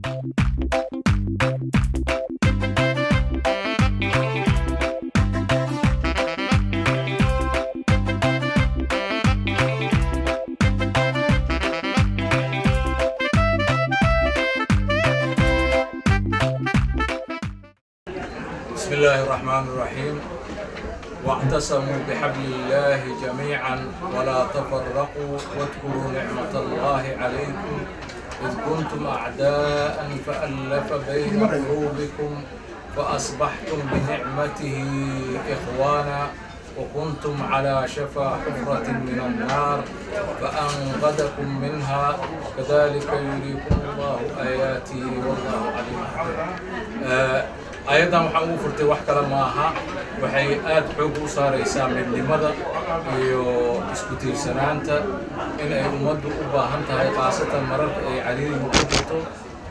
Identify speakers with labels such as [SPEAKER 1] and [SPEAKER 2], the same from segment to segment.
[SPEAKER 1] بسم الله الرحمن الرحيم. واعتصموا بحبل الله جميعا ولا تفرقوا، واذكروا نعمة الله عليكم إذ كنتم أعداء فألف بين قلوبكم فأصبحتم بنعمته إخوانا، وكنتم على شفا حفرة من النار فأنقذكم منها، كذلك يريكم الله آياته والله عليم حكيم. Aayaddan waxaan ugu furtay wax kale maaha, waxay aad xoog u saaraysaa midnimada iyo isku tiirsanaanta in ay ummaddu u baahan tahay, khaasatan mararka ay cariirigu ku jirto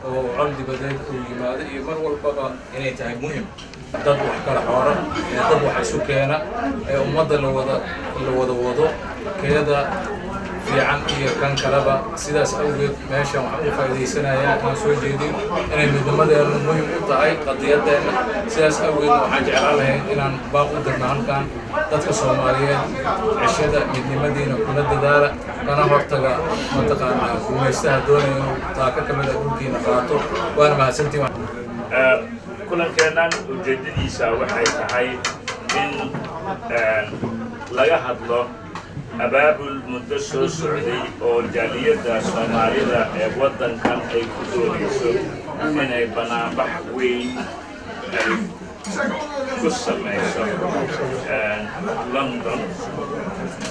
[SPEAKER 1] oo col dibadeed uu yimaado iyo mar walbaba inay tahay muhim dad wax kala xoora ee dad wax isu keena ee ummadda la wada wado keeda fiican iyo kan kaleba. Sidaas awgeed meeshan waxaan uga faa'iidaysanayaa inaan soo jeediyo inay midnimadeenu muhim u tahay qadiyadeenna. Sidaas awgeedna waxaan jeclaan lahayn inaan baaq u dirno halkan dadka Soomaaliyeed: ceshada midnimadiina, kula dadaala, kana hortaga mataqaanaa gumaystaha doonaya inuu taaka ka mid a dhulkiina qaato. Waana mahadsantiin.
[SPEAKER 2] Kulankeennan ujeeddadiisa waxay tahay in laga hadlo abaabul muddo soo socday oo jaaliyadda Soomaalida ee waddankan ay ku doonayso inay banaanbax weyn ay ku samayso London,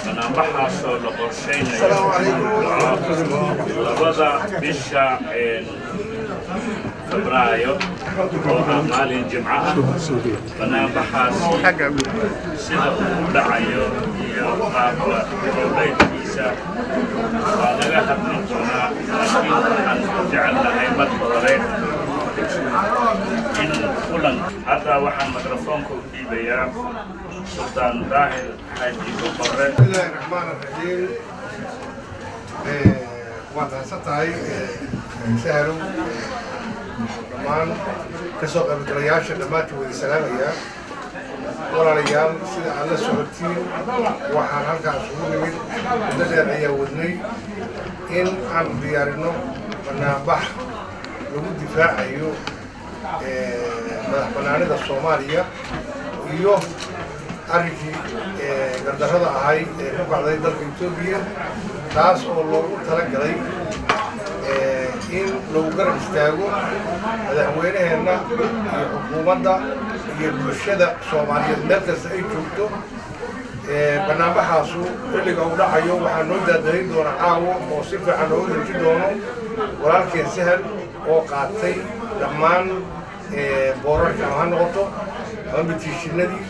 [SPEAKER 2] banaanbaxaasoo la qorshaynayo dhaco 2-da bisha Febraayo oo ah maalin Jimco ah. Banaanbaxaasi sida uu u dhacayo iyo qaabka howleydkiisa waa laga hadli doonaa, laakiin waxaan jecelnahay marka hore in kulan. Hadda waxaan mikrofoonka u dhiibayaa Sultaan Daahir Xaaji Boqore.
[SPEAKER 3] بسم الله الرحمن الرحيم. Waad mahadsan tahay Sahalow. Dhammaan kasoo qaybgalayaasha dhammaantiin wada salaamayaa. Walaalayaal, sida aad la socotiin, waxaan halkaas ugu nimid muddo dheer ayaa wadnay in aan diyaarino banaanbax lagu difaacayo madax bannaanida Soomaaliya iyo arrinkii gardarrada ahay ee ku kacday dalka Etoobiya, taas oo loogu talagalay in lagu garab istaago madaxweyneheenna iyo xukuumadda iyo bulshada Soomaaliyeed meel kasta ay joogto. Banaanbaxaasu xilliga uu dhacayo waxaa noo daadahin doona caawo oo si fiican noogu riji doono walaalkeen Sahal oo qaatay dhammaan boorarka, ama ha noqoto ama petition-adii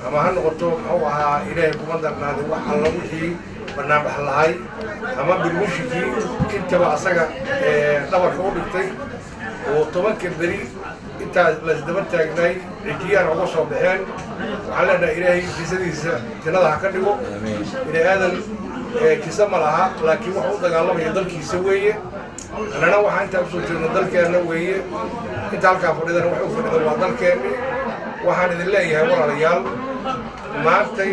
[SPEAKER 3] ama ha noqoto, muxuu ahaa, Ilaahay kuma darnaaday, wax alla wixii banaanbax lahay ama permission-kii intaba asaga dhabarka u dhigtay oo 10-ka beri intaa laisdaba taagnay cijiyaan uga soo baxeen. Waxaan leenahay Ilaahay jisadiisa jannada ha ka dhigo. Bini aadan jisa ma laha, laakiin waxa u dagaalamaya dalkiisa weeye. Annana waxaan intaa usoo jeedno dalkeenna weeye. Inta halkaa fadhidana waxay u fadhida waa dalkeenni. Waxaan idin leeyahay, walaalayaal, maantay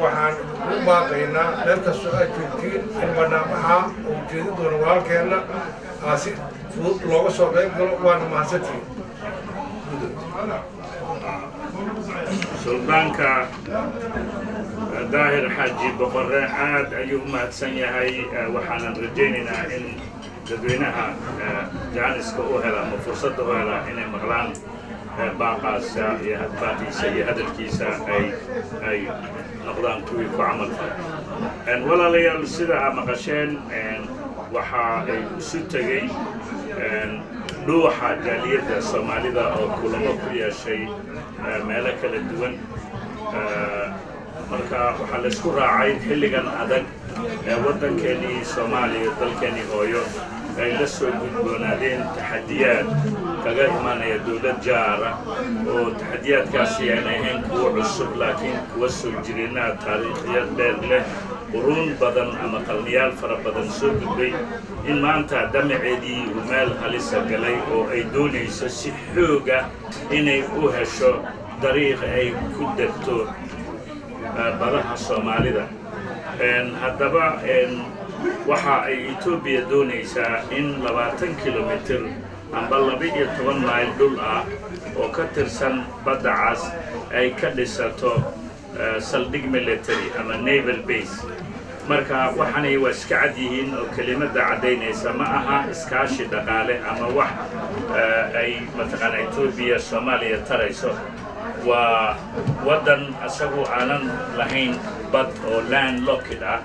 [SPEAKER 3] waxaan ugu baaqaynaa meel kastoo aad joogtiin in banaanbaxa uu jeedin doono walaalkeenna aa si fudud looga soo qayb galo. Waana mahadsantihiin.
[SPEAKER 2] Suldaanka Daahir Xaaji Boqore aad ayuu u mahadsan yahay. Waxaanan rajaynaynaa in dadweynaha jaaniska u hela ama fursadda u hela inay maqlaan baaqaasa iyo baaqiisa iyo hadalkiisa ay noqdaan kuwii ku camal falay. Walaalayaal, sida aad maqasheen, waxa ay isu tegey dhuuxa jaaliyadda Soomaalida oo kulamo ku yeeshay meelo kala duwan. Marka waxaa la isku raacay xilligan adag ee waddankeenii Soomaaliya, dalkeenii hooyo, ay la soo gudboonaadeen taxadiyaad kaga imanaya dowlad jaara, oo taxadiyaadkaasi aan ahayn kuwo cusub laakiin kuwa soo jireenaha taariikhyad dheer leh. Quruun badan ama qarniyaal fara badan soo gudbay in maanta damaceedii uu meel halisa galay oo ay doonayso si xooga inay u hesho dariiq ay ku degto badaha Soomaalida. Haddaba waxa ay Etoobiya doonaysaa in 20 kilomitir amba 12 mayl dhul ah oo ka tirsan Badda Cas ay ka dhisato saldhig military ama naval base. Marka waxaanay waa iska cad yihiin oo kelimadda caddaynaysa ma aha iskaashi dhaqaale ama wax ay mataqaana Etoobiya Soomaaliya tarayso. Waa waddan asagu aanan lahayn bad oo land locked ah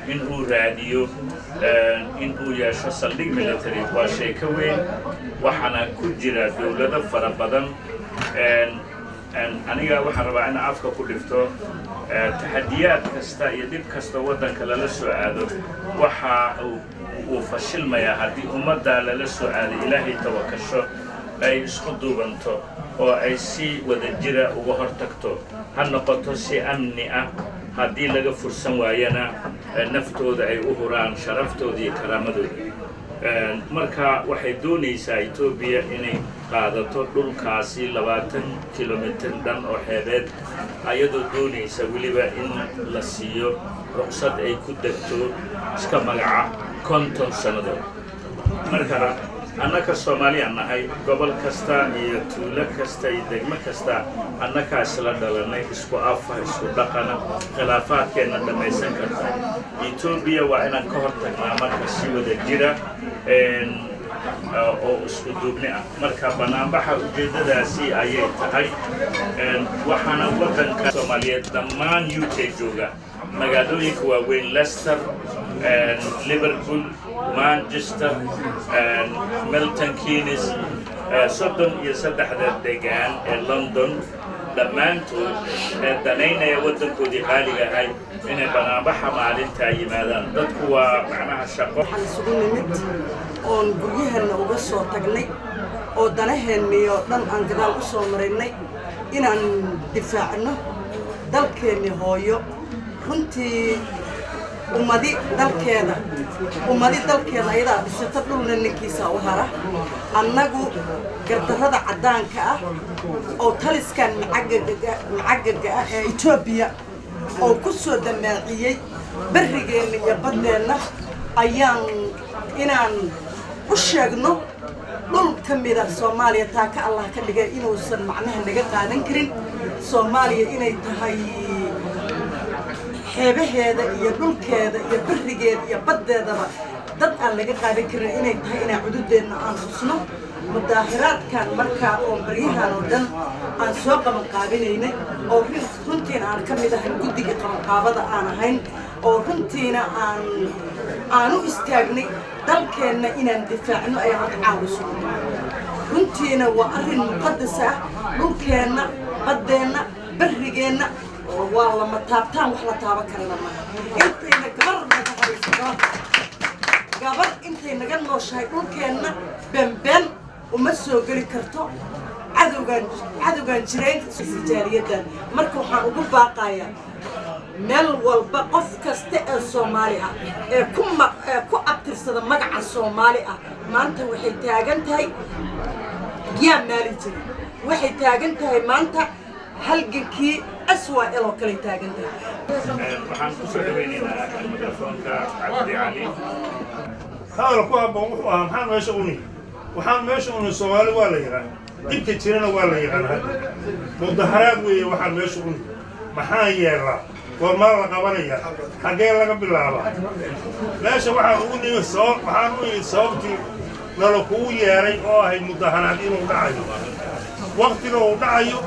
[SPEAKER 2] in uu raadiyo in uu yeesho saldhig military waa shay ka weyn, waxaana ku jira dowlado fara badan. Aniga waxaan rabaa in afka ku dhifto, taxadiyaad kasta iyo dhib kasta waddanka lala soo aado waxa uu fashilmayaa haddii ummadda lala soo aaday Ilaahay tawakasho, ay isku duubanto oo ay si wada jira uga hor tagto, ha noqoto si amni ah, haddii laga fursan waayana naftooda ay u huraan, sharaftooda iyo karaamadooda. Marka waxay doonaysaa Etoobiya inay qaadato dhulkaasi 20 kilomitir dhan oo xeebeed, ayadoo doonaysa weliba in la siiyo ruqsad ay ku degto iska magaca 50 sannadood. Marka annaka Soomaaliyaan nahay, gobol kasta iyo tuulo kasta iyo degmo kasta annakaa isla dhalanay, isku afa, isku dhaqana, khilaafaadkeenna dhammaysan karta. Etoobiya waa inaan ka hor tagnaa marka si wada jira oo isku duubni ah. Marka bannaanbaxa ujeeddadaasi ayay tahay. Waxaana waddanka Soomaaliyeed dhammaan UK jooga, magaalooyinka waaweyn, Leicester, Liverpool, Manchester, Milton Keynes, 33-da degaan ee London dhammaantood ee danaynaya waddankoodii qaaliga ahay inay banaanbaxa maalintaa yimaadaan. Dadku waa macnaha shaqo.
[SPEAKER 4] Waxaan isugu nimid oon guryaheenna uga soo tagnay oo danaheennii oo dhan aan gadaal u soo maraynay inaan difaacno dalkeennii hooyo. Runtii ummadi dalkeeda, ummadi dalkeeda ayadaa dhisata, dhulna ninkiisa u hara. Annagu gardarrada caddaanka ah oo taliskan macagaga ah ee Etoobiya oo ku soo damaaciyey barrigeenna iyo baddeenna ayaan inaan u sheegno dhul ka mida Soomaaliya taaka Allah ka dhigay inuusan macnaha naga qaadan karin. Soomaaliya inay tahay xeebaheeda iyo dhulkeeda iyo barrigeeda iyo baddeedaba dad aan laga qaadan karin inay tahay, inaan cududeenna aan xusno. Mudaahiraadkan markaa oo baryahan oo dhan aan soo qaban qaabinaynay, oo runtiina aan ka mid ahayn guddiga qabanqaabada aan ahayn, oo runtiina aan u istaagnay dalkeenna inaan difaacno ayaan hadda caawiso. Runtiina waa arrin muqadas ah. Dhulkeenna, baddeenna, barrigeenna waa lama taabtaan, wax la taaban karana maaha. Intayna gabar naga harayso, gabar gabar intay naga nooshahay, dhulkeenna beenbeen uma soo geli karto cadowgaan, cadowgaan jirayn jaaliyadan. Marka waxaan ugu baaqayaa meel walba qof kasta ee Soomaali ah ee ku abtirsada magaca Soomaali ah, maanta waxay taagan tahay yaa maali jiray, waxay taagan tahay maanta halgankii SYL oo kaley taagan tahay.
[SPEAKER 2] Waxaan kusoo dhawaynaynaa mikrofoonka Cabdi Cali.
[SPEAKER 5] Hadal ku habboon wuxuu ahaa, maxaan meesha u nihi? Waxaan meesha u nihi, Soomaali waa la yaqaan, dhibka jirana waa la yaqaan. Hadda mudaharaad weeye waxaan meesha u nihi. Maxaan yeelaa? Goormaa la qabanaya? Xaggee laga bilaabaa? Meesha waxaan ugu nimi sabab, waxaan u imid sababtii nala kugu yeeray oo ahayd mudaharaad inuu dhacayo, waktiga uu dhacayo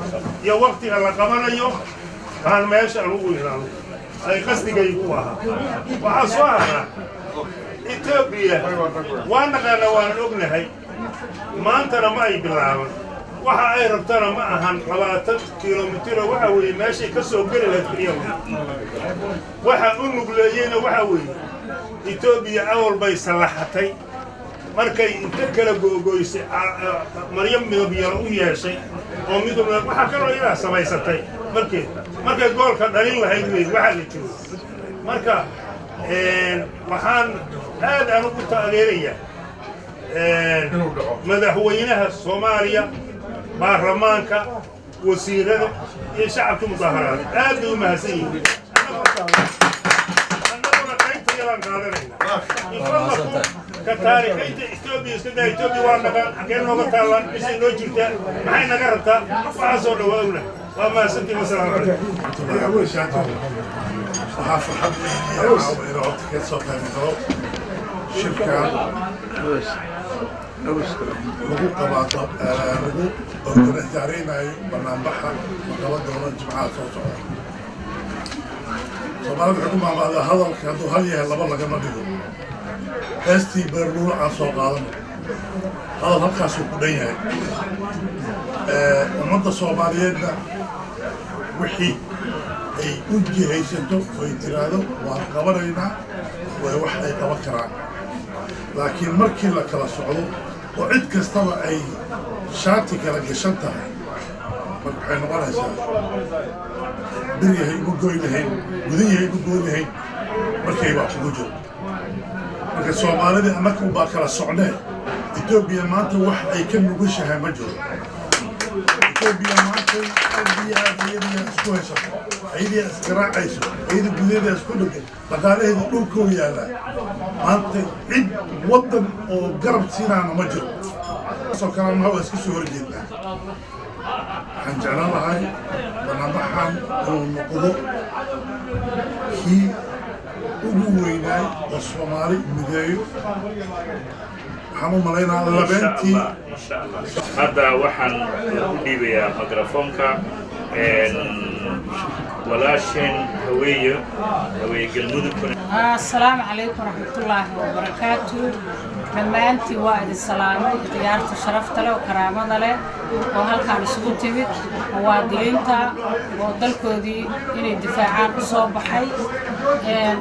[SPEAKER 5] iyo waktiga la qabanayo baan meesha anugu ihi ay qasdigaygu u ahaa. Waxaa soo haraa Etoobiya waa naqaana, waanan ognahay, maantana ma ay bilaaban. Waxa ay rabtana ma ahan 20 kilomitiro, waxa weeye meeshay ka soo geli lahayd keliya wey. Waxa u nugleeyeyna waxa weeye Etoobiya awal bay sallaxatay markay inta kala googoysay, maryo midabyaro u yeeshay oo midabna waxaa kaloo iyadaa samaysatay markay goolka dhalin lahayd wey waxaa la jiro marka. Waxaan aad aan ugu taageerayaa madaxweynaha Soomaaliya, baarlamaanka, wasiirada iyo shacabka mudaaharaada. Aad bay u mahadsan yihiin. Annaguna qaybta yadaan qaadanayna infadlakum ka taariikhaynta Etoobiya iska daa. Etoobiya waa naqaan, xaggee nooga taallaan, misay noo jirtaa, maxay naga rabtaa, waxaasoo dhan waa ogna. Waa mahadsantiin, wasalaamu calaykum.
[SPEAKER 6] Waxaa farxad iyo caawa inuu horta ka soo qayb galo shirkan lagu qabaado, lagu organisaareynayo banaanbaxa la qaban doono Jimcaha soo socda. Soomaalida waxay ku maamaada, hadalka hadduu hal yahay laba lagama dhigo. Heestii Beerluula aan soo qaadano, hadal halkaasuu ku dhan yahay. Ummadda Soomaaliyeedna wixii ay u jihaysato oy tiraahdo waan qabanaynaa, way wax ay qaban karaan. Laakiin markii la kala socdo oo cid kastaba ay shaati kala gashan tahay, marka waxay noqonaysaa bir yahay uma goy lahayn, gudan yahay uma goy lahayn markay baa kugu jiro. Marka Soomaalidii annaka ubaa kala socnee, Etoobiya maanta wax ay ka nugushahay ma jiro. Etoobiya maanta aad iyo aad iyadiyaa isku haysato, ayadiyaa isgaraacayso, ayada gudaheeda isku dhegan, dhaqaalaheeda dhulkuu yaallaa. Maanta cid waddan oo garab siinaana ma jiro. Soo kalena waa iska soo horjeednaa. Waxaan jeclaan lahay banaanbaxan inuu noqdo kii ugu weynaay oo Soomaali mideeyo. Waxaan u malaynaa labeentii.
[SPEAKER 2] Insha Allah. Hadda waxaan u dhiibayaa microfoonka walaasheen Haweeye, Haweeye Galmudug.
[SPEAKER 7] Asalaamu calaykum waraxmatullaahi wabarakaatu. Dhammaantiin waa idin salaamay, khiyaarta sharafta leh oo karaamada leh oo halkaan isugu timid, muwaadiniinta oo dalkoodii inay difaacaan u soo baxay.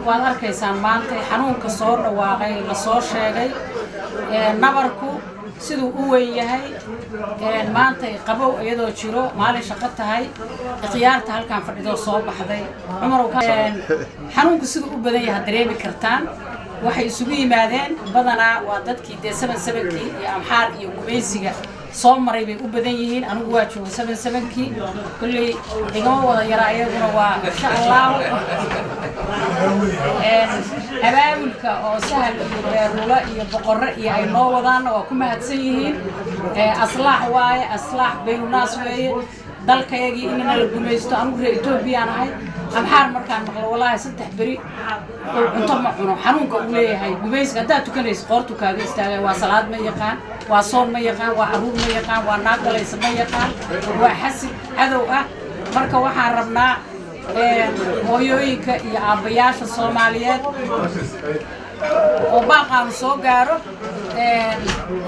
[SPEAKER 7] Waad arkaysaan maanta xanuunka soo dhawaaqay, lasoo sheegay nabarku siduu u weyn yahay. Maanta qabow iyadoo jiro, maalin shaqo tahay, khiyaarta halkaan fadhidoo soo baxday, Cumarow, xanuunku siduu u badan yahay dareemi kartaan. Waxay isugu yimaadeen badanaa waa dadkii dee 77-kii iyo Amxaar iyo gumaysiga soo maray bay u badan yihiin. Anigu waa jooga 77-kii, kolley igama wada yara, iyaguna waa insha Allahu. Abaabulka oo Sahal iyo Beerulo iyo Boqorre iyo ay noo wadaanna waa ku mahadsan yihiin. Aslaax waaye, aslaax baynunaas weeye. Dalkayagii inana la gumaysto, anigu reer Etoobiyaan ahay. Amxaar markaan maqlo, wallaahi 3 beri cunto ma cuno. Xanuunka uu leeyahay gumaysiga, haddaad tukanayso qoortu kaaga istaagay. Waa salaad ma yaqaan, waa soon ma yaqaan, waa caruur ma yaqaan, waa naag galaysa ma yaqaan, waa xasid cadow ah. Marka waxaan rabnaa hooyooyinka iyo aabbayaasha Soomaaliyeed oo baaqaanu soo gaaro,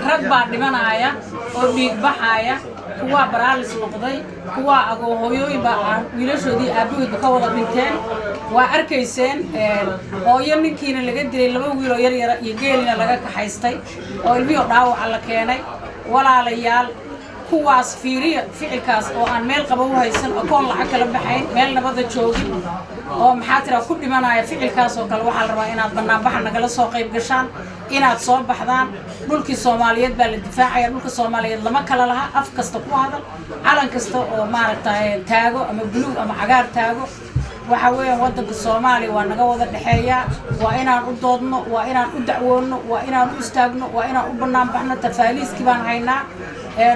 [SPEAKER 7] rag baa dhimanaya oo dhiig baxaaya, kuwaa baraalis noqday, kuwaa agoo, hooyooyin baa wiilashoodii aabbahoodba ka wada dhinteen. Waa arkayseen hooyo ninkiina laga dilay, laba wiiloo yar yara iyo geelina laga kaxaystay oo ilmihii dhaawaca la keenay. Walaalayaal, kuwaas fiiriya ficilkaas oo aan meel qaba u haysan, akoon lacag kala baxayn, meel nabada joogin, oo maxaa tiraa ku dhimanaya ficilkaas oo kale. Waxaa la rabaa inaad banaanbaxa nagala soo qayb gashaan, inaad soo baxdaan. Dhulkii Soomaaliyeed baa la difaacaya. Dhulka Soomaaliyeed lama kala laha. Af kasta ku hadal, calan kasta oo maaragtay taago, ama buluug ama cagaar taago, waxa weeyaan waddanka Soomaaliya waa naga wada dhexeeyaa. Waa inaan u doodno, waa inaan u dacwoonno, waa inaan u istaagno, waa inaan u bannaan baxno. Tafaaliiskii baan haynaa,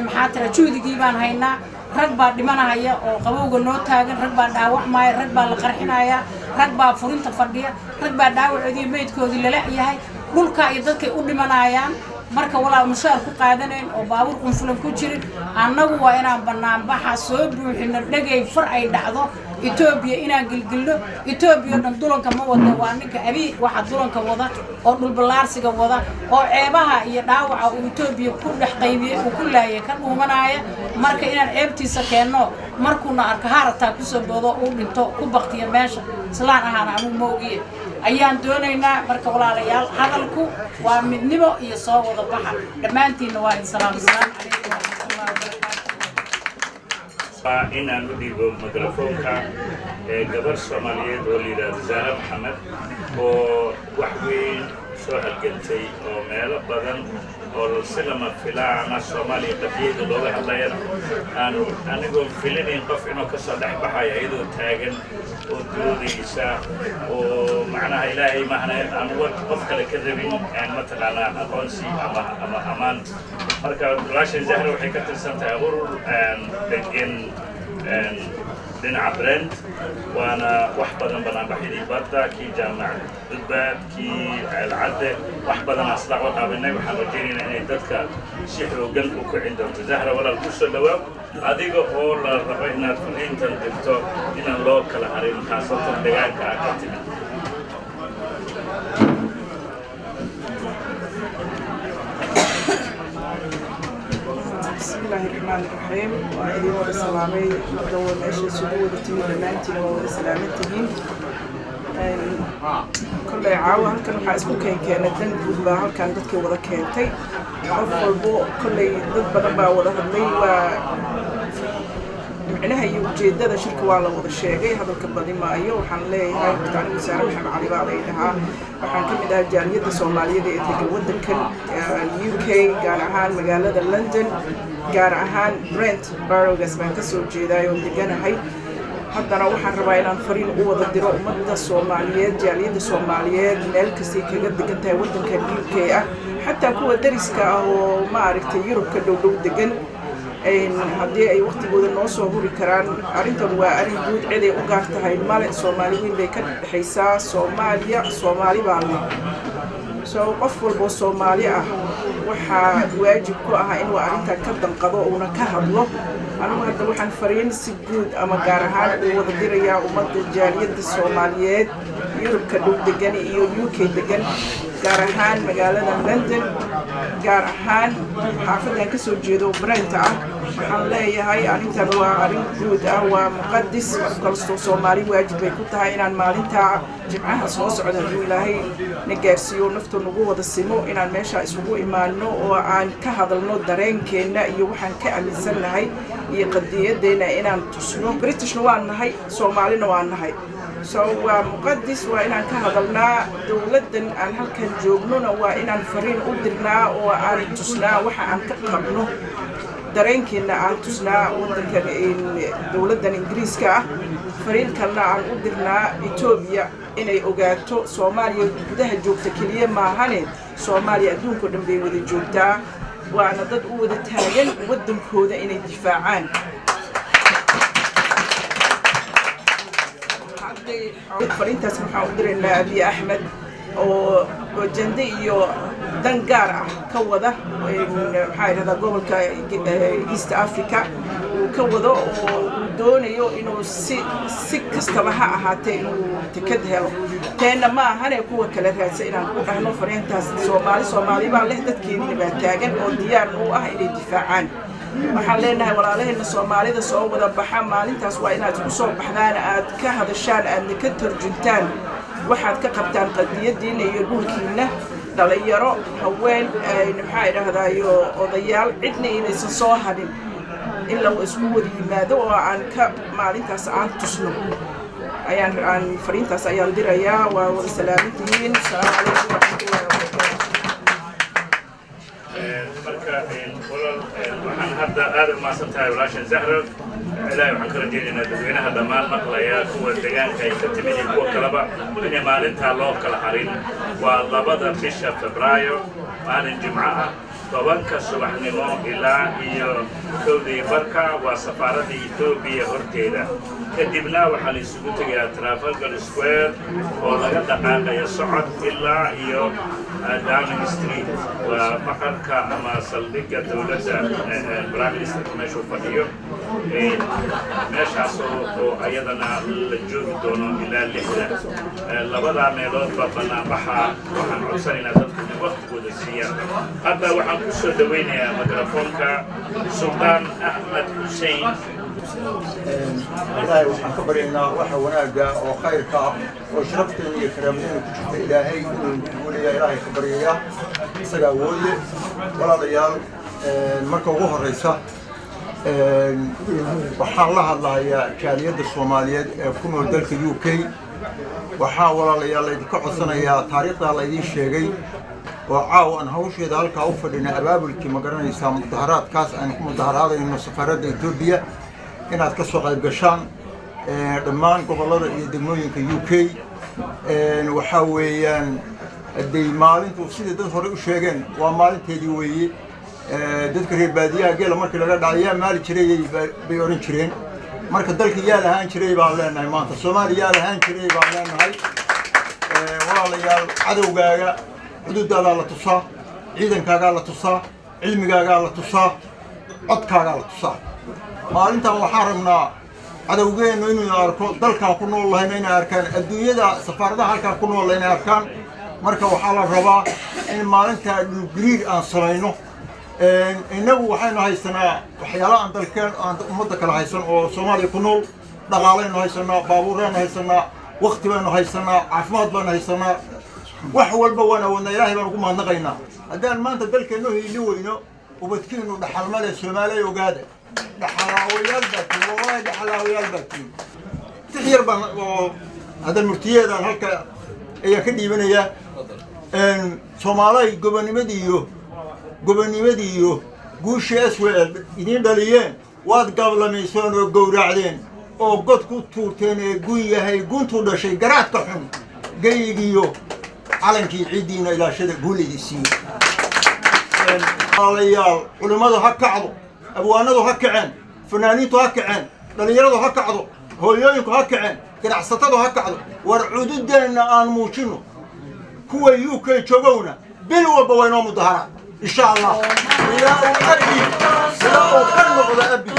[SPEAKER 7] maxaa tira, juhdigii baan haynaa. Rag baa dhimanahaya oo qabowga noo taagan, rag baa dhaawacmaya, rag baa la qarxinaya, rag baa furinta fadhiya, rag baa dhaawacoodii meydkoodii lala yahay. Dhulka iyo dadkay u dhimanayaan. Marka walaa mushaar ku qaadanayn oo baabuur qunfulan ku jirin, annagu waa inaan banaanbaxa soo buuxino. Dhegay far ay dhacdo Etoobiya inaan gilgilno. Etoobiya o dhan dulanka ma wada, waa ninka Abiy waxa dulanka wada oo dhulballaarsiga wada oo ceebaha iyo dhaawaca uu Etoobiya ku dhex qaybiyey, uu ku laayay, ka dhuumanaya. Marka inaan ceebtiisa keenno, markuuna arko haarataa kusoo boodo, uu dhinto, ku baktiya meesha islaan ahaana anugu ma ogiye ayaan doonaynaa. Marka walaalayaal, hadalku waa midnimo iyo soo wada baxa. Dhammaantiinna waa idin salaam. Asalaamu calaykum waraxmatullahi wabarakaatu.
[SPEAKER 2] Inaan u dhiibo mikrafoonka gabar Soomaaliyeed oo la yidhaahdo Zahra Maxamed, oo wax weyn soo halgantay oo meelo badan oo si lama filaana Soomaaliya qadiyada looga hadlayana aan anigoon filinayn qof inuu ka soo dhex baxayo, iyadoo taagan oo doodaysa oo macnaha Ilaahay mahna aan qof kale ka rabin aan mataqaanaa aqoonsi ama amaan. Marka walaashan Zahra waxay ka tirsan tahay urur degan dhinaca Brent, waana wax badan banaanbaxyadii badda, kii Jaamac Dudbaad, kii Ceelcadde, wax badan aslaax u qaabanay. Waxaan rajaynaynaa inay dadka si xoogan u kicin doonto. Zahra, walaal, ku soo dhawaaw, adiga oo la rabo inaad fariintan dirto inaan loo kala harin, khaasatan deegaanka aad ka timid.
[SPEAKER 8] بسم الله الرحمن الرحيم. Waa idin wada salaamay ummadda waa meesha isugu wada timid, dhammaantiin waa wada salaamantihiin. Kolley caawa halkan waxaa isku keenkeenay dan guud baa halkan dadkii wada keentay. Qof walbo kolley dad badan baa wada hadlay, waa micnaha iyo ujeeddada shirka waa la wada sheegay, hadalka badi maayo. Waxaan leeyahay horta anigu Saare Maxamed Cali baa lay dhahaa. Waxaan ka mid ahaa jaaliyadda Soomaaliyeed ee degan waddankan UK, gaar ahaan magaalada London, gaar ahaan Brent boroughgaas baan kasoo jeedaay oon deganahay. Haddana waxaan rabaa inaan fariin u wada diro ummadda Soomaaliyeed, jaaliyadda Soomaaliyeed meel kastay kaga degan tahay waddankan UK ah, xataa kuwa dariska ah oo maaragtay Yurubka dhow dhow degan, haddii ay waqtigooda noo soo huri karaan. Arrintan waa arrin guud, cid ay u gaar tahay male, Soomaali weyn bay ka dhexaysaa. Soomaaliya Soomaali baa leh, so qof walboo Soomaali ah waxaa waajib ku ah inuu arrintan ka danqado uuna ka hadlo. Anigu hadda waxaan fariin si guud ama gaar ahaan u wada dirayaa ummadda jaaliyadda Soomaaliyeed Yurubka dhow degan iyo UK degan, gaar ahaan magaalada London, gaar ahaan xaafaddan ka soo jeedo Brent ah. Waxaan leeyahay arrintan waa arrin guud ah, waa muqadis. Qof kastoo Soomaali waajib bay ku tahay inaan maalintaa Jimcaha soo socda, hadduu Ilaahay na gaarsiiyo, naftu nagu wada simo, inaan meesha isugu imaano oo aan ka hadalno dareenkeenna iyo waxaan ka aaminsannahay iyo qadiyadeenna inaan tusno. Britishna waan nahay, Soomaalina waan nahay, so waa muqadis, waa inaan ka hadalnaa. Dowladdan aan halkan joognona waa inaan fariin u dirnaa oo aan tusnaa waxa aan ka qabno, dareenkeenna aan tusnaa waddankan dowladdan Ingiriiska ah. Fariin kalena aan u dirnaa Etoobiya inay ogaato Soomaaliya gudaha joogta keliya maahane, Soomaaliya adduunka o dhan bay wada joogtaa, waana dad u wada taagan waddankooda inay difaacaan. Fariintaas waxaan u diraynaa Abiy Axmed oo ajende iyo dan gaar ah ka wada, maxaa idhahdaa, gobolka East Africa uu ka wado oo uu doonayo inuu si kastaba ha ahaatee inuu tekad helo. Teenna ma ahane, kuwa kale raadsa inaan ku dhahno fariintaas: Soomaali Soomaali baa leh, dadkeediina baa taagan oo diyaarna u ah inay difaacaan. Waxaan leenahay walaalaheena Soomaalida, soo wada baxa maalintaas. Waa inaad ku soo baxdaan, aad ka hadashaan, aadna ka tarjuntaan waxaad ka qabtaan qadiyadiina iyo dhulkiina. Dhalinyaro, haween, maxaa idhahdaayo, odayaal, cidna inaysan soo hadhin, in la isku wada yimaado oo aan ka maalintaas aan tusno ayaan aan fariintaas ayaan dirayaa. Waa wada salaamantihiin. Asalaamu calaykum waraxmatullahi wabarakaatu.
[SPEAKER 2] Marka walaal, waxaan hadda aad u mahadsan tahay walaashan Zahra. Ilaahay waxaan ka rajaynaynaa dadweynaha dhammaan maqlaya, kuwa deegaanka ay ka timid iyo kuwa kaleba, inay maalintaa loo kala harin. Waa 2da bisha Febraayo, maalin Jimco ah, 10ka subaxnimo ilaa iyo 1:30, waa safaaradda Etoobiya horteeda. Kadibna waxaa la isugu tegayaa Trafalgar Square oo laga dhaqaaqayo socod ilaa iyo Downing Street, waa maqarka ama saldhigga dowladda, prime ministerka meeshuu fadhiyo, meeshaas oo ayadana la joogi doono ilaa 6da. Labadaa meeloodba banaanbaxa waxaan codsanaynaa dadku inay waqtigooda siiyaan. Hadda waxaan ku soo dhawaynayaa mikrofoonka Suldaan Axmed Xussein.
[SPEAKER 9] Ilaahay waxaan ka baryaynaa waxa wanaagga oo khayrka ah oo sharafteena iyo karaamadeenna ku jirta Ilaahay inuu guuleeya. Ilaahay ka baryaya, isaga awood leh. Walaalayaal, marka ugu horreysa Waxaan la hadlahayaa jaaliyadda Soomaaliyeed ee ku nool dalka UK. Waxaa, walaalayaal, laydinka codsanayaa taariikhdaa laydiin sheegay oo caawa aan hawsheeda halkaa u fadhina, abaabulkii, ma garanaysaa, mudaharaadkaas aynu ku mudaharaadayno safaaradda Etoobiya, inaad ka soo qayb gashaan dhammaan gobollada iyo degmooyinka UK. Waxaa weeyaan hadday maalintu, sidii dad hore u sheegeen, waa maalinteedii weeye. Dadka reer baadiyaha geela markii laga dhacay "yaa maali jiray" bay odhan jireen. Marka dalka yaa lahaan jiray baan leenahay maanta, Soomaaliya yaa lahaan jiray baan leenahay. Walaalayaal, cadowgaaga xuduudaadaa la tusaa, ciidankaagaa la tusaa, cilmigaagaa la tusaa, codkaagaa la tusaa. Maalintan waxaan rabnaa cadowgeennu inuu arko dalkaan ku nool lahayna inay arkaan, adduunyada safaaradaha halkaan ku nool inay arkaan. Marka waxaa la rabaa in maalintaa dhulgariir aan samayno. Innagu waxaynu haysanaa waxyaala aan dalkeen aan ummadda kale haysan oo Soomaaliya ku nool. Dhaqaalaynu haysanaa, baabuuraynu haysanaa, wakti baynu haysanaa, caafimaad baynu haysanaa, wax walba waan awoodnaa. Ilaahay baan ugu mahadnaqaynaa. Haddaan maanta dalkeennu hiili weyno, ubadkiinu dhaxal ma leh. Soomaaliya, ogaada, dhaxalaawayaal baa tihin, wallahi dhaxalaawayaal baa tihin. Tix yar baan oo hadal murtiyeedaan halka ayaan ka dhiibanayaa. Soomaalay, gobonnimadiiyo guushii SWL idiin dhaliyeen waad gablamayseen oo gowracdeen oo god ku tuurteen ee gun yahay guntuu dhashay garaadka xun. Geyigiyo calankii ciiddiina ilaashada, guul idin siiyo. Walaalayaal, culimmadu ha kacdo, abwaanadu ha kaceen, fanaaniintu ha kaceen, dhallinyaradu ha kacdo, hooyooyinku ha kaceen, ganacsatadu ha kacdo. War cududeenna aan muujino. Kuwa UK joogowna, bil walba waa inoo mudaharaad, insha Allah, ilaa uu Abi, ilaa uu ka noqdo Abi.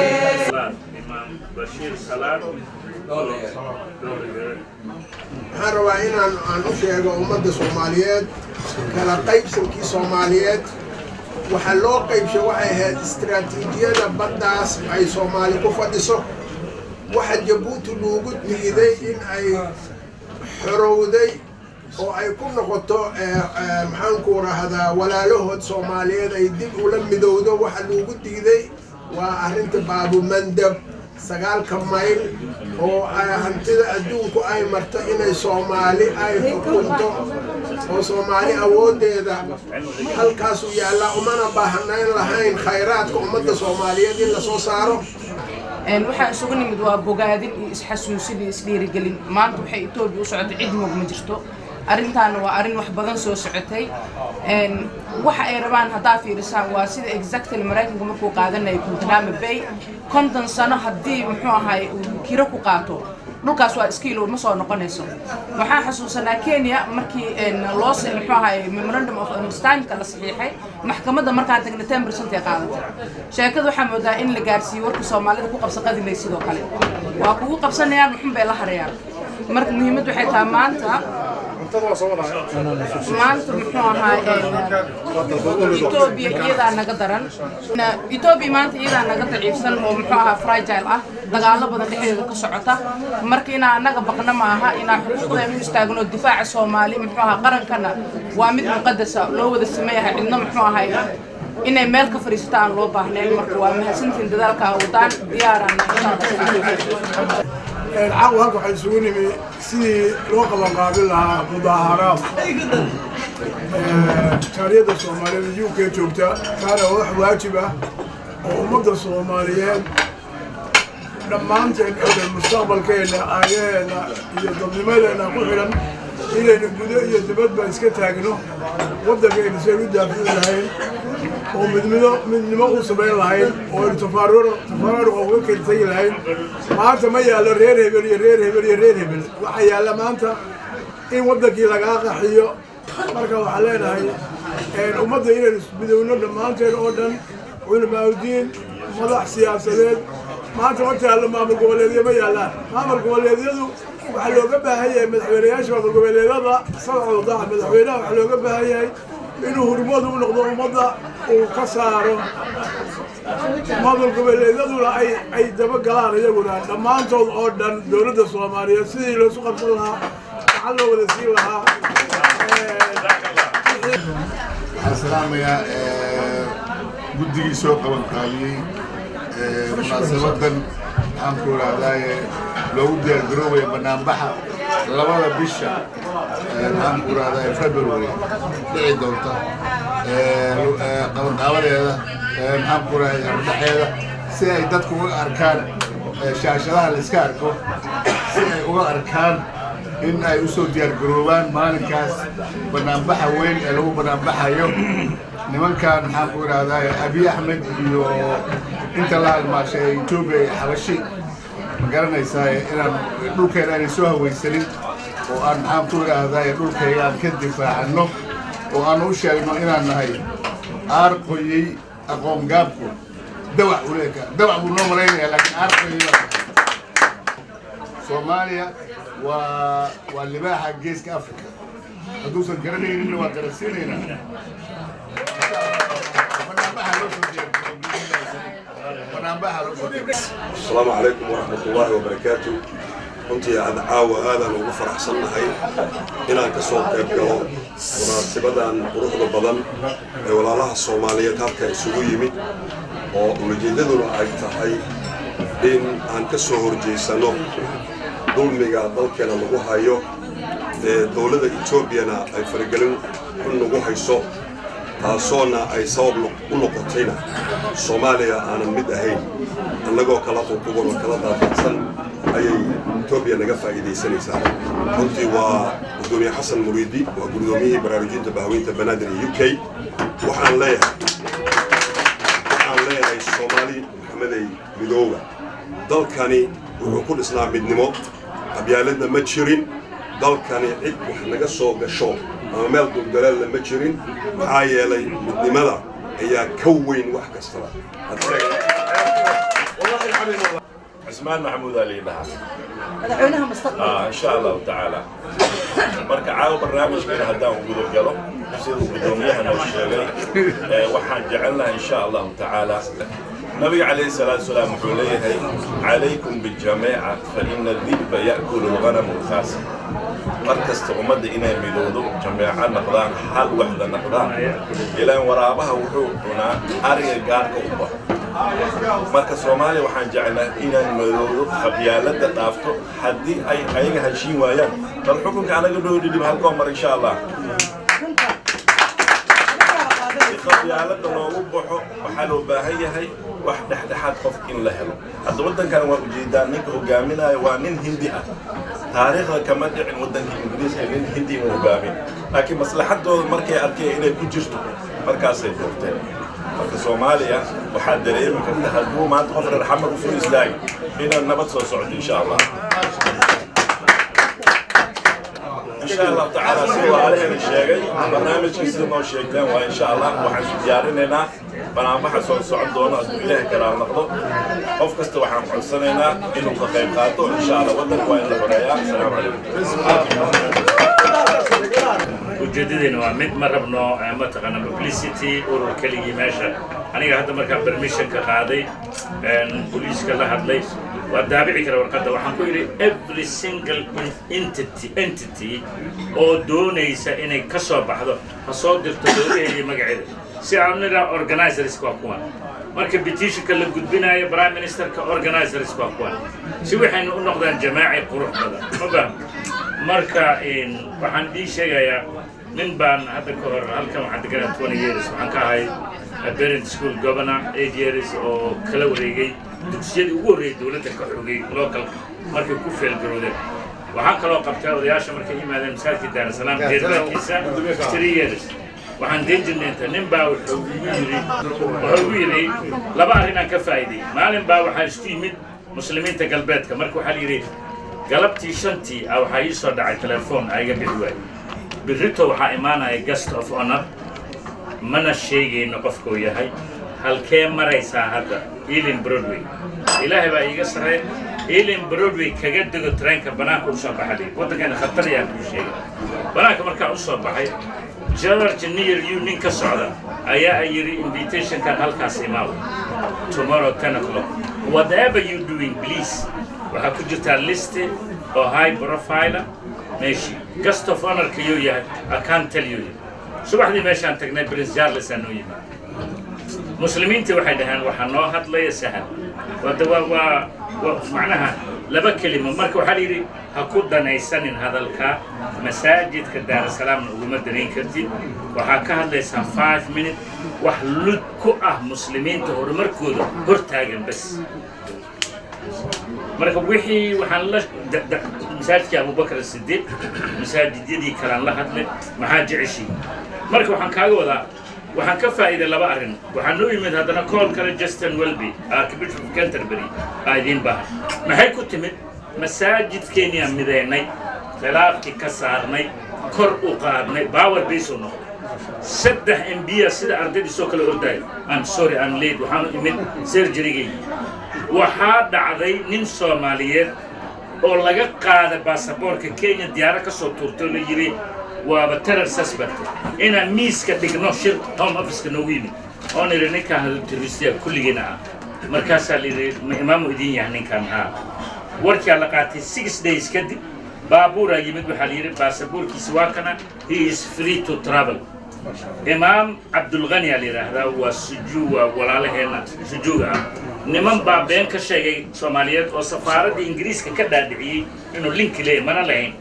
[SPEAKER 2] Imaam Bashiir Salaad.
[SPEAKER 10] Waxaan rabaa inaan aan u sheego ummadda Soomaaliyeed kala qaybsankii Soomaaliyeed. Waxaa loo qaybshay waxay ahayd istaraatiijiyada baddaas ay Soomaali ku fadhiso. Waxa Jabuuti loogu diiday in ay xorowday oo ay ku noqoto, maxaanku rahdaa, walaalahood Soomaaliyeed ay dib ula midowdo, waxa loogu diiday waa arrinta Baabumandab, 9-ka mayl oo hantida adduunku ay marto, inay Soomaali ay xukunto oo Soomaali awooddeeda halkaasuu yaallaa. Umana baahnayn lahayn khayraadka ummadda Soomaaliyeed in lasoo saaro.
[SPEAKER 11] Waxaan isugu nimid waa bogaadin iyo isxasuusin iyo isdhiirigelin. Maanta waxay Etoobiya u socotay cid moog ma jirto. Arrintaana waa arrin wax badan soo socotay. Waxa ay rabaan haddaa fiirisaan, waa sida exactly Maraykanka markuu qaadanayay Guantanamo Bay. 50 sano haddii, muxuu ahay, uu kiro ku qaato dhulkaas, waa iskiilo, ma soo noqonayso. Waxaan xasuusanaa Kenya markii loo, muxuu ahay, memorandum of understandingka la saxiixay, maxkamadda markaan tagna 10% ay qaadatay. Sheekada waxaa moodaa in la gaarsiiyo warka Soomaalida ku qabsa qadimay, sidoo kale waa kugu qabsanayaan, wuxun bay la harayaan. Marka muhiimaddu waxay tahay maanta, muxuu ahaa, Etoobiya iyadaa naga daran. Etoobiya maanta iyadaa naga daciifsan oo, muxuu ahaa, fragile ah, dagaalo badan dhexdeeda ka socota. Marka inaa annaga baqna ma aha, inaa xuquuqdeena u istaagno. Difaaca Soomaali, muxuu ahaa, qarankana waa mid muqadasa loo wada sameeyahay. Cidno, muxuu ahay, inay meel ka fadhiisato aan loo baahnayn. Marka waa mahadsantihiin dadaalka wadaan, diyaaraan, insha Allah.
[SPEAKER 6] Caawa halka waxaa isugu nimi sidii loo qabanqaabin lahaa mudaaharaad jaaliyadda Soomaaliyeed UK joogta. Taana wax waajib ah oo ummadda Soomaaliyeed dhammaanteen oo dhan mustaqbalkeenna, aayaheena iyo dadnimadeenna ku xidhan, inaynu gudo iyo dibadba iska taagno waddankaynu si aynu u daafici lahayn oo midnimo midnimo u samayn lahayn oo aynu tafaaruqa uga keli tegi lahayn. Maanta ma yaallo reer hebel iyo reer hebel iyo reer hebel. Waxaa yaalla maanta in waddankii lagaa qaxiyo. Marka waxaan leenahay ummadda inaynu midowno dhammaanteen oo dhan, culamaauddiin, madax siyaasadeed. Maanta ma taallo maamul goboleedyo, ma yaallaan maamul goboleedyadu.
[SPEAKER 12] Waxaa looga baahan yahay madaxweyneyaasha maamul goboleedyada saddexdooda, madaxweynaha waxaa looga baahan yahay inuu hurmadu u noqdo ummadda, uu ka saaro maamul goboleedyaduna ay dabagalaan iyaguna dhammaantood oo dhan dowladda Soomaaliyeed sidii loosu qabsan lahaa, gacan loo wada siin lahaa.
[SPEAKER 6] Waxaan salaamayaa guddigii soo qaban qaaliyey munaasabadan, maxaan ku idhahdaaye, loogu diyaargaroobaya banaanbaxa 2da bisha, maxaan ku idhahdaa, February dhici doonta, qabanqaabadeeda, maxaan ku idhahdaa, hordhaxeeda, si ay dadku uga arkaan shaashadaha la iska arko, si ay uga arkaan in ay usoo diyaargaroobaan maalinkaas banaanbaxa weyn ee lagu banaanbaxayo nimankan, maxaan ku idhahdaa, Abiy Axmed iyo inta la halmaashay ee Etoobiya iyo Xabashi. Ma garanaysaa inaan dhulkeena aanay soo hawaysanin oo aan, maxaan ku idhaahdaa, dhulkayga aan ka difaacano oo aan u sheegno inaan nahay aar qoyey aqoon gaabku dawac uleeka dawac buu noo malaynaya, laakiin aar qoyey baa. Soomaaliya waa libaaxa Geeska Africa. Hadduusan garanayninna waa garansiinaynaa. Banaanbaxa loo soo diyaargaroobo, banaanbaxa loo soo diyaargaroobo.
[SPEAKER 13] Asalaamu calaykum waraxmat ullaahi wabarakaatu. Runtii aad caawa aadaan ugu faraxsannahay inaan ka soo qayb galo munaasibadan quruxda badan ee walaalaha Soomaaliyeed halka isugu yimid, oo ulajeedaduna ay tahay in aan ka soo horjeysano dulmiga dalkeena lagu hayo ee dowladda Etoobiyana ay faragelin xun nagu hayso, taasoona ay sabab u noqotayna Soomaaliya aanan mid ahayn, annagoo kala ququban oo kala daadacsan ayay Etoobiya naga faa'iidaysanaysaa. Runtii waa Gudoomiye Xasan Muriidi, waa guddoomiyihii baraarujinta bahaweynta Banaadir ee UK. Waxaan leeyahay Soomaali Maxamedey, midooba. Dalkani wuxuu ku dhisnaa midnimo, qabyaaladna ma jirin. Dalkani cid wax naga soo gasho ama meel duldaleelna ma jirin, maxaa yeelay midnimada ayaa ka weyn wax kastaba.
[SPEAKER 2] Cusmaan Maxamuud aa liidhahaa.
[SPEAKER 4] Madaxweynaha mustaqbalka.
[SPEAKER 2] Ah, insha Allahu tacaala. Marka caawa barnaamijkeena haddaan guda galo, siduu guddoomiyaha noo sheegay, waxaan jecelnahay insha Allahu tacaala, Nabiga calayhi salaatu wasalaam wuxuu leeyahay: "Calaykum biljamiica, fa ina di'ba ya'kulu lghanamu alkhaasa." Mar kasta ummadda inay midowdo, jameeco naqdaan, hal waxda naqdaan, ilaan waraabaha wuxuu cunaa ariga gaarka u baxo. Marka Soomaaliya waxaan jecelnahay inaan madowdo, qabyaaladda dhaafto. Haddii ay ayaga heshiin waayaan, bal xukunka anaga noo dhidhib halkoo mar insha Allah. Si qabyaaladda loogu baxo waxaa loo baahan yahay wax dhexdhexaad qof in la helo. Hadda waddankan waa ujeedaa, ninka hogaaminaya waa nin Hindi ah. Taariikhda kama dhicin waddanka Ingiriiska nin Hindi inuu hogaamin, laakiin maslaxadooda markay arkeen inay ku jirto, markaasay doorteen. Marka Soomaaliya waxaad dareemi karta hadduu maanta qof reer Xamar usoo istaagay inaan nabad soo socdo insha Allah, insha Allahu tacaala. Si walaalaheena sheegay, barnaamijkii sida noo sheegteen waa insha Allah waxaan isu diyaarinaynaa banaanbaxa soo socon doono hadduu Ilaahay kalaal noqdo. Qof kasta waxaan codsanaynaa inuu ka qayb qaato insha Allah. Waddanka waa in la horeeyaa. Asalaamu calaykum.
[SPEAKER 14] Ujeedadeena waa mid: ma rabno mataqaana publicity urur keligii meesha. Aniga hadda markaan permissionka qaaday, booliiska la hadlay, waa daabici kara warqadda. Waxaan ku yidhi every single entity oo doonaysa inay ka soo baxdo ha soo dirto dowlaheeda iyo magaceeda, si aan nidhaa organizers waa kuwan. Marka petitionka la gudbinayo prime ministerka, organizers waa kuwan, si waxaynu u noqdaan jamaaci qurux badan. Ma fahamta? Marka waxaan idiin sheegayaa, nin baan hadda ka hor halkan waxaan deganaa 20 years. Waxaan ka ahay parent school governor 8 years, oo kala wareegay dugsiyadii ugu horreeyay dowladda ka xogay localka markay ku fail garoodeen. Waxaan kaloo qabtay odayaasha markay yimaadeen masaajidka Daarasalaam jeerbaankiisa 3 years. Waxaan deen jirnay inta nin baa wuxuu igu yidhi laba arrin aan ka faa'iiday. Maalin baa waxaa isku yimid muslimiinta galbeedka. Marka waxaa la yidhi galabtii 5tii ah waxaa ii soo dhacay telefoon aa iga bixi waayey: "Birrito waxaa imaanaya guest of honor, mana sheegayno qofkuu yahay. Halkee maraysaa hadda?" Ealing Broadway. Ilaahay baa iiga sarreeya. Ealing Broadway kaga dego tareenka, banaanka u soo baxay. Waddankana khatar ayaa kuu sheegay. Banaanka markaa u soo baxay, George near you nin ka socda ayaa ay yidhi, "Invitationkan halkaas imaaw tomorrow 10 o'clock. Whatever you doing, please, waxaa ku jirtaa list oo high profile meeshii guest of honorka yuu yahay, I can't tell you." Subaxdii meeshaan tagnay, Prince Charles aa noo yimid. Muslimiintii waxay dhaheen, "Waxaa noo hadlaya Sahal." Wada waa macnaha laba kelimo. Marka waxaa la yidhi, ha ku danaysanin hadalka, masaajidka Daarasalaamna uguma danayn kartid. Waxaa ka hadlaysaa 5 minute, wax lud ku ah muslimiinta horumarkooda hortaagan bas. Marka wixii waxaan la masaajidkii Abubakar Sidiiq, masaajidyadii kalaan la hadlay, maxaa jeceshiin? Marka waxaan kaaga wadaa, waxaan ka faa'iiday laba arrin. Waxaan noo yimid haddana call kale, Justin Welby, Archbishop of Canterbury, aa idiin baahan. Maxay ku timid? Masaajidkeenniyaan mideynay, khilaafkii ka saarnay, kor u qaadnay, power base u noqday. Saddex MP sida ardaydiisoo kale ordaayo, "I'm sorry, I'm late, waxaanu imid surgerygaygi." Waxaa dhacday nin Soomaaliyeed oo laga qaaday baasaboorka Kenya, diyaaro ka soo tuurtay oo la yidhi waaba terror suspect, inaan miiska dhigno shir Home Officeka noogu yimid, oon idhi, "Ninkaan terroristiya kulligiina ah." Markaasaa la yidhi, "Ma imaamu idin yahay ninkan?" "Haa." Warkaa la qaatay. 6 days kadib baabuuraa yimid. Waxaa la yidhi, baasaboorkiisa waa kana, he is free to travel. Imaam Cabdulghani aa la yidhaahdaa, waa sujuu, waa walaalaheenna sujuuga ah. Niman baa been ka sheegay Soomaaliyeed oo safaaradda Ingiriiska ka dhaadhiciyey inuu linki leeyahy, mana lahayn.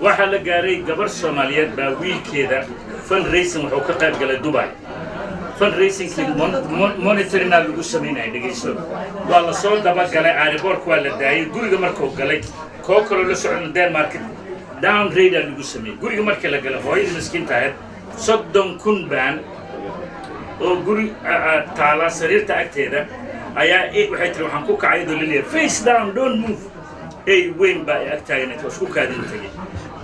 [SPEAKER 14] Waxaa la gaaray gabar Soomaaliyeed baa wiilkeeda fundraising wuxuu ka qayb galay Dubai. Fundraisingkii monitoringaa lagu samaynaya, dhegayso, waa la soo dabagalay. Airportka waa la daayay. Guriga markuu galay, koo kaloo la socon Denmark downgrade lagu sameeyey. Guriga markii la galay, hooyadii miskiinta ahayd 30,000 baan oo guri taala sariirta agteeda ayaa waxay tiri, "Waxaan ku kacay iyadoo laleeyahay face down, don't move." Ey weyn baa ay ag taaganay, waa isku kaadin tegey.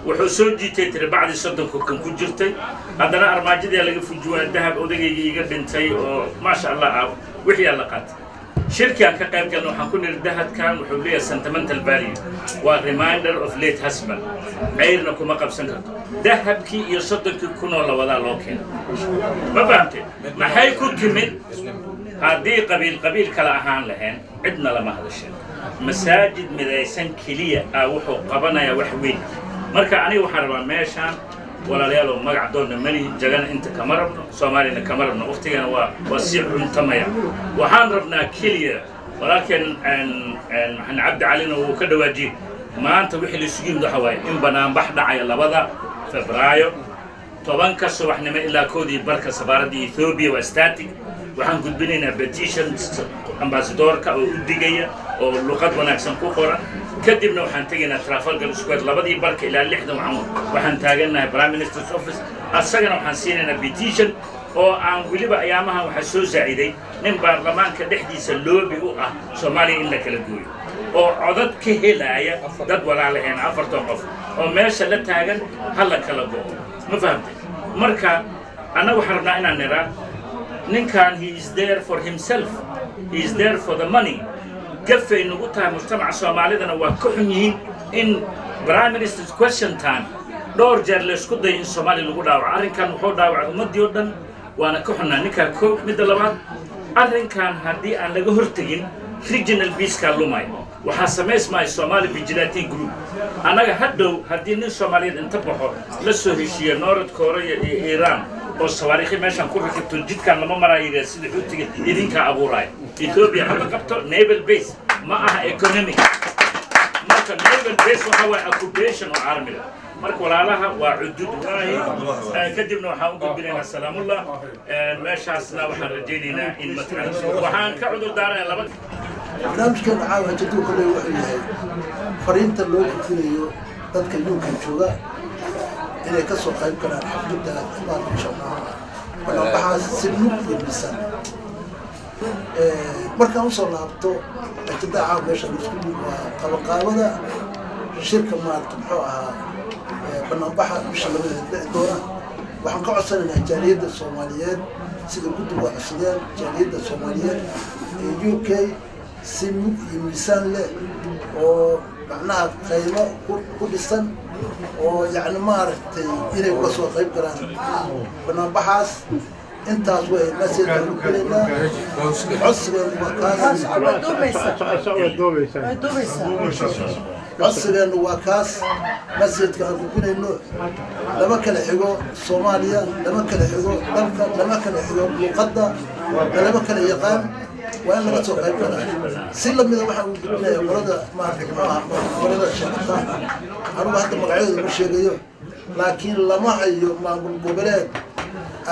[SPEAKER 14] Wuxuu soo jiitay, tiri, bacdii 30,000 ku jirtay. Haddana armaajadii laga fujuwaa, dahab odagayga iga dhintay oo maasha Allah ah, wixii la qaatay. Shirkii aan ka qayb galnay, waxaan ku niri, "Dahadkan wuxuu leeyahay sentimental value, waa reminder of late husband, ceyrna kuma qabsan karto." Dahabkii iyo 30,000 oo la wadaa loo keenay. Ma fahamtee? Maxay ku timid? Haddii qabiil qabiil kala ahaan lahayn, cidna lama hadasheen. Masaajid midaysan keliya ah wuxuu qabanayaa wax weyn. Marka aniga waxaan rabaa meeshaan, walaalayaal, oo magac doonna malihi, jagana inta kama rabno, Soomaaliyana kama rabno, waqtigana waa sii cuntamaya. Waxaan rabnaa keliya walaalkeen Maxamed Cabdi Calina wuu ka dhawaajiyey. Maanta wixii la isugu yimid waxa waaye in banaanbax dhacaya 2da Febraayo, 10ka subaxnimo ilaa 1:30, safaaradda Ethiopia waa static. Waxaan gudbinaynaa petition ambassadorka oo u digaya oo luqad wanaagsan ku qoran. Kadibna waxaan tegaynaa Trafalgar Square 2:30 ilaa 6da. Waxaan taagannahay Prime Minister's office, asagana waxaan siinaynaa petition oo aan weliba ayaamahan waxaa soo saaciday nin baarlamaanka dhexdiisa lobby u ah Soomaaliya in la kala gooyo oo codad ka helaya dad walaalaheen, 40 qof oo meesha la taagan ha la kala go'o. Ma fahamtay? Marka annaga waxaan rabnaa inaan niraa, ninkan he is there for himself, he is there for the money. Gafay nagu tahay, mujtamaca Soomaalidana waa ka xun yihiin in Prime Minister's Question Time dhowr jeer laysku dayo in Soomaaliya lagu dhaawaco. Arrinkan wuxuu dhaawacay ummaddii oo dhan, waana ka xunnaa ninkaa. Kow midda labaad, arrinkan haddii aan laga hortegin, regional peacekaa lumay. Waxaa samaysmaya Somali vigilante group. Annaga hadhow haddii nin Soomaaliyeed inta baxo la soo heshiiya North Korea iyo Iiraan oo sawaariikhi meeshaan ku rakibto, jidkaan lama maraayo yidhaha, sida Xuutiga idinkaa abuuraya. Ethiopia haba qabto naval base, ma aha economic. Marka naval base waxa waaye occupation oo armiga. Marka walaalaha waa cudud waaye. Kadibna waxaan u gudbinaynaa Salaamullah. Meeshaasna waxaan rajaynaynaa in mataqaana waxaan ka cudur daaranaya laba
[SPEAKER 15] Barnaamijkan caawa jaduu kale wuxuu yahay fariinta loo gudbinayo dadka UK jooga inay ka soo qayb galaan xafladda baalka, insha Allah, banaanbaxaas si mug iyo miisaan. Markaan usoo laabto ajada caawa meesha laisku yimid, waa qabanqaabada shirka maarata, muxuu ahaa, banaanbaxa bisha 2deeda dhici doona. Waxaan ka codsanaynaa jaaliyadda Soomaaliyeed, sida guddigu waa codsadeen, jaaliyadda Soomaaliyeed ee UK si mug iyo miisaan leh. Oo macnaha qaymo ku dhisan oo yacni maaragtay inay uga soo qayb galaan banaanbaxaas. Intaas way message aan u gelaynaa. Codsigeennu waa kaas, codsigeennu waa kaas. Message-ka aan gudbinayno, lama kala xigo Soomaaliya, lama kala xigo dalka, lama kala xigo luuqadda, lama kala yaqaan. Waa in laga soo qayb galaa. Si lamida waxaa uu gudbinaya qolada maarata, muxuu ahaa, qolada sheegata. Anigu hadda magacyadooda ma sheegayo, laakiin lama hayo maamul goboleed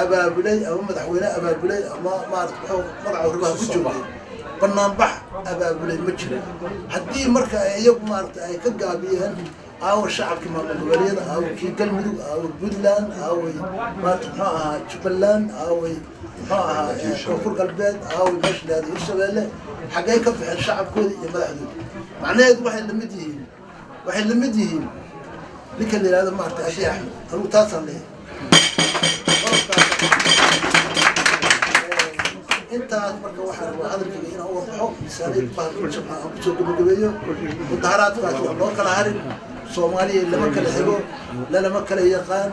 [SPEAKER 15] abaabulay ama madaxweyne abaabulay ama maarata muxuu magaca horbaha ku joogay banaanbax abaabulay ma jiro. Haddii marka ay iyagu maarata ay ka gaabiyeen, aawo shacabkii maamul goboleedyada? Aawo kii Galmudug? Aawo Puntland? Aaway maarata muxuu ahaa Jubbaland? Aaway muxuu ahaa Koonfur Galbeed? Aaway meesha lahada Hirshabeelle? Xaggay ka baxeen shacabkooda iyo madaxdooda? Macnaheedu waxay lamid yihiin ninka la yihahdo maarata Abiy Axmed. Anigu taasaan leeyahay. Intaas marka waxaan rabaa hadalkayga inaan uga baxo misaaniyad bahalka aan kusoo gabagabeeyo. Mudaharaadkaas waa loo kala harin. Soomaaliya lama kala xigo, lalama kala yaqaan,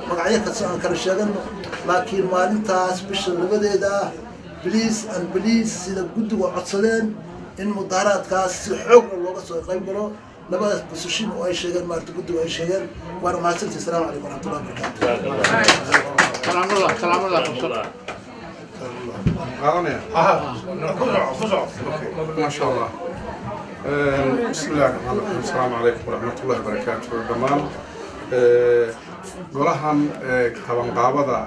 [SPEAKER 15] magacyo kasta aan kala sheegano, laakiin maalintaas bisha 2-deeda ah, please and please, sida guddigu codsadeen, in mudaharaadkaas si xoogna looga soo qayb galo labadaas position oo ay sheegeen, maarata, guddigu ay sheegeen. Waana mahadsantihi. Asalaamu calaykum waraxmatullahi wabarakaatu.
[SPEAKER 16] Salaamullah, salaamullah qabso.
[SPEAKER 17] قادنيا، ما شاء الله. بسم الله الرحمن الرحيم. السلام عليكم ورحمة الله وبركاته. Dhammaan golahan qabanqaabada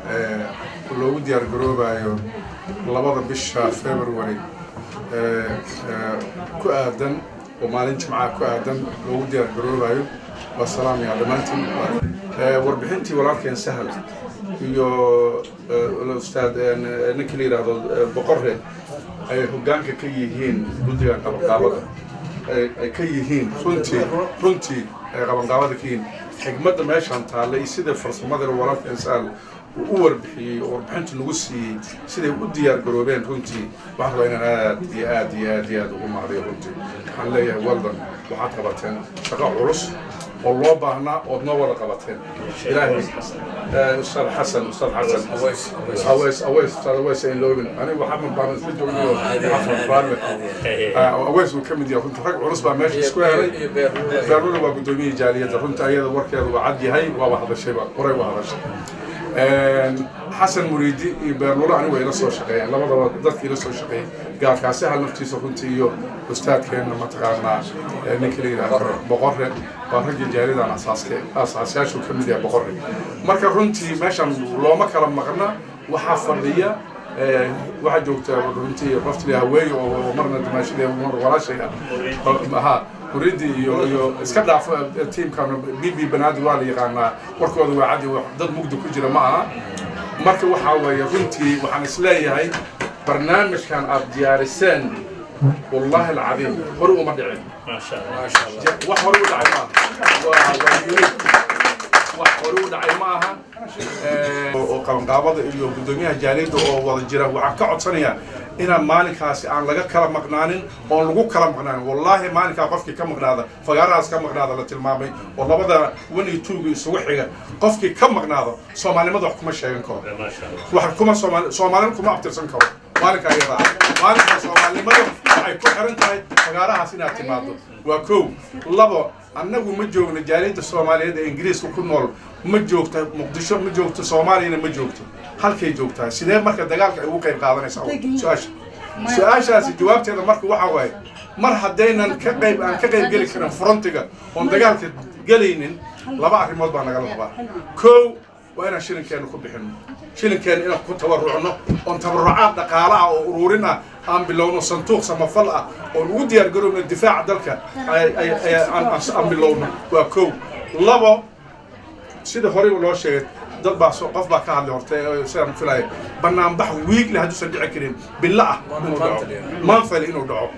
[SPEAKER 17] loogu diyaar garoobayo 2-da bisha February ku aadan oo maalin Jimcaha ku aadan loogu diyaar garoobayo, waa salaamaya dhammaantiin. Warbixintii walaalkeen Sahal iyo ustaad ninkii la yidhaahdo Boqorre ay hoggaanka ka yihiin guddigan qabanqaabada ay ka yihiin, runtii ay qabanqaabada ka yihiin, xigmadda meeshaan taalla iyo sida farsamada walaalkeen Sahal uu u warbixiyey oo warbixinta nagu siiyey siday u diyaar garoobeen, runtii waxaan rabaa inaan aad iyo aad iyo aad iyo aad ugu mahadiyo. Runtii waxaan leeyahay well done. Waxaad qabateen shaqo culus oo loo baahnaa ood noo wada qabateen. Ilaahay ustaad Xasan, ustaad Xasan Aweys, Aweys, ustaad Aweys aan loobin. Anigu waxaa baan isla joognayo Afar Baarle Aweys uu ka mid yahay. Runtii rag culus baa meesha isku helay. Beerluna waa guddoomiyihii jaaliyadda. Runta ayada warkeeda waa cad yahay, waaba hadashayba, horay waa hadashay. Xasan Muriidi iyo Beerlulo anigu way ila soo shaqeeyeen labadaba, dadka ila soo shaqeeyey gaarkaasi hal naftiisa runtii iyo ustaadkeenna mataqaanaa ninka la yidhaahdo Boqorre waa raggii jaaliyadan asaaske asaasayaashu ka mid yahay Boqorre. Marka runtii meeshan looma kala maqna. Waxaa fadhiya, waxaa joogta runtii qofti haweeye oo marna dimaashadee mar walaashay ah ha Muridi iyo iska dhaaf tiimkan BB Banaadir waa la yaqaanaa, warkooda waa cadi, dad mugdi ku jira ma aha. Marka waxaa weeye runtii waxaan isleeyahay barnaamijkan aad diyaariseen, wallahi alcadiim, hore uma dhicin. Wax hore u dhacay maaha, waa unique. Wax hore u dhacay ma aha. Oo qabanqaabada iyo guddoomiyaha jaaliyadda oo wada jira waxaan ka codsanayaa inaan maalinkaasi aan laga kala maqnaanin oon lagu kala maqnaanin. Wallaahi maalinkaa qofkii ka maqnaada fagaarahaas ka maqnaada la tilmaamay oo labada 1 iyo 2-ga isugu xiga qofkii ka maqnaado, soomaalinimada wax kuma sheegan karo, wax kuma soomaali soomaalina kuma abtirsan karo maalinka iyada. Maalinka soomaalinimada waxay ku xiran tahay fagaarahaas inaad timaado. Waa kow. Labo, annagu ma joogno, jaaliyadda Soomaaliyeed ee Ingiriiska ku nool ma joogta Muqdisho, ma joogto Soomaaliyana ma joogto. Halkay joogtaa sidee marka dagaalka ay ugu qayb qaadanaysaa? Su-aashaasi jawaabteeda marka waxaa waaye, mar haddaynan ka qayb aan ka qayb geli karin front-iga oon dagaalka gelaynin, laba arrimood baa nagala rabaa. Kow, waa inaan shilinkeena ku bixinno, shilinkeena inaan ku tabarucno oon tabarucaad dhaqaale ah oo ururin ah aan bilowno, sanduuq samafal ah oon ugu diyaar garoobno difaaca dalka aan bilowno. Waa kow. Labo, sida horeyba loo sheegay, dad baa qof baa ka hadlay horta sidaan filaya, banaanbax weekly hadduusan dhici karin, bilo ah inuu dhaco, monthly inuu dhaco.